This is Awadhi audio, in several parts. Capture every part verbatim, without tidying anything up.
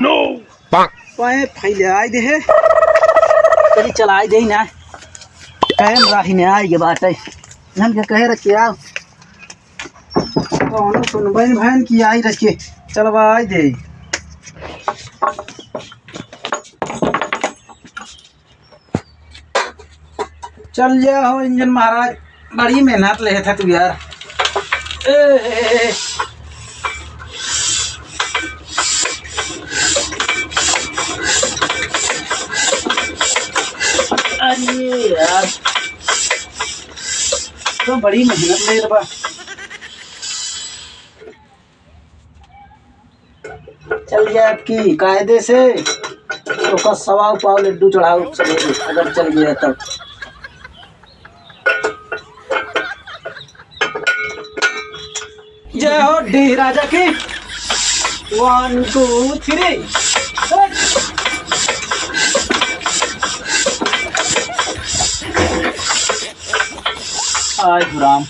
पाए फैले आई दे है। चली चलाई दे ना। टाइम राही में आई के बाटे। हम के कहे रखे आओ। कौनो सुनबइन भैन की आई रखे। चलवा आई दे। चल जा हो इंजन महाराज, बड़ी मेहनत लेत ह तू यार। ए, ए, ए। अरे यार, तो बड़ी मेहनत लेत बा। चल गया आपकी कायदे से, ओका सवा पाव लड्डू चढ़ाओ सवेरे, अगर चल गया तब। जय हो डी राजा की। One, two, three। आय हो राम।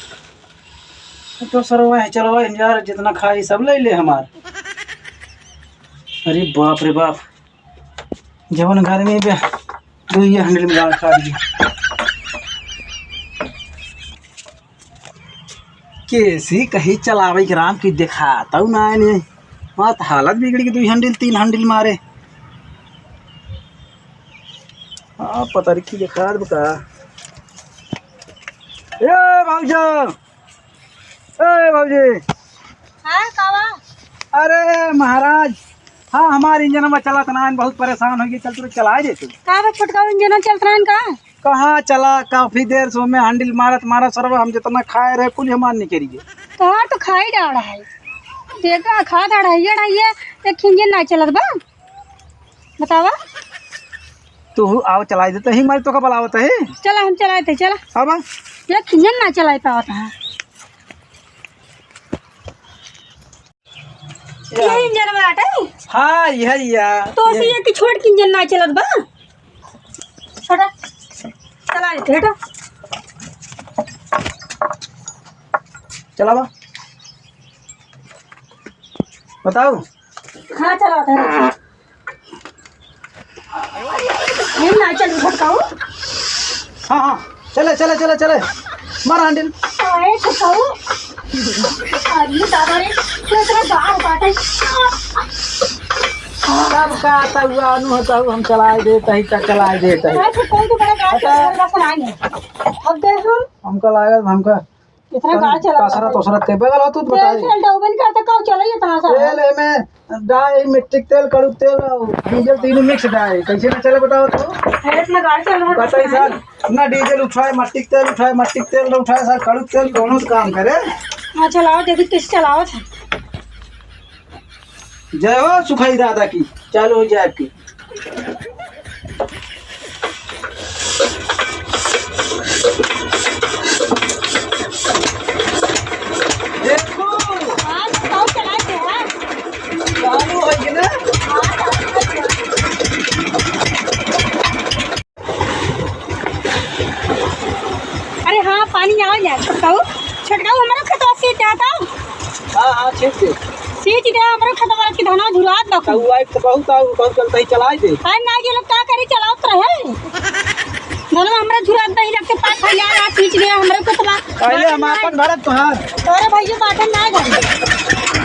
तो सरवा है, चलवा है यार, जितना खाई सब ले ले हमार। अरे बाप रे बाप, जवन गर्मी बे, दो ये handle में गाड़ काट दिया। कैसी कही चलावे के राम की देखातउ ना है ने। मत हालत बिगड़ी के दो handle, तीन handle मारे। हाँ, पता नहीं की देखात बा का। ए भौजा, ए भौजी। हाँ, का बा? अरे महाराज, हाँ, हमार इंजनवा चलत ना है, बहुत परेशान होइ गए, चल तू चलाए दे तू। का बा छोटका, इंजनवा चलत ना है का? कहाँ चला, काफी देर से ओमे handle मारत मारत सरवा हम जितना खाए रहे कुल हमार निकल गए। तोहार तो खाई डाढ़ है, देखा खा डाढ़ है, ये डाढ़ है, एक इंजन ना चलत बा। बतावा। तू आओ चलाई देते ही, मैं तो का बुलावत है। चला हम चलाए थे, चला। अब? ये इंजन ना चलाई पावत है। ये इंजन बाटे? हाँ, यही या। तो ये। सी ये कि छोट की इंजन ना चलत बा। छोटा। चला देते, हटा। चलावा। बताओ। हाँ, चला दे। ये ना चल भटकाऊ। हाँ, हाँ, चले, चले, चले, चले। मार handle। अरे भटकाऊ। अरे दादा रे, तो इतना गार बाटे। सब का आता हुआ, अनु होता हुआ, हम चलाए देते ही, का चलाए देते ही। अरे भटकाऊ तो बड़ा गार हटा। चला रहा है। अब देख हम। हमका लागत, हमका इतना गाड़ी चला कसरत उसरत के बगल हो तू तेल बताई। तेल डौबन का तो का चला ये तना सा। तेल एमे डाई, मिट्टी के तेल, कड़ू के तेल और डीजल तीनों mix डाई। कैसे ना चले बताओ तू? अरे इतना गाड़ी चल रहा है बताई सर, ना डीजल उठाए, मिट्टी के तेल उठाए, मिट्टी के तेल ना उठाए सर, कड़ू के तेल दोनों से काम करे। हाँ चलाओ, देखी कैसे चलाओ था। जय हो सुखाई दादा की, चालू हो जाए आपकी। देखो। हाँ, तो कौन चलाए थे, हाँ? चालू हो गई ना? हाँ, चालू हो गई। अरे हाँ, पानी आवा जाए। छोटकाऊ, छोटकाऊ, हमारा खेतवा सींच देता। हाँ, हाँ, सींच दे। सींच दे, हमारा खेतवा की धनवा झुरात बा। तो वो एक तो बहुत आऊ, बहुत चलता ही चलाए दे। अरे ना, ये लोग का करी, चलावत रहे। धनवा हमरा झुरात बा, ही लगते पाँच हजार आ, सींच दे, हमारा खेतवा। पहले हम आपन भरत तोहार। अरे भैया, बाटन ना जाए।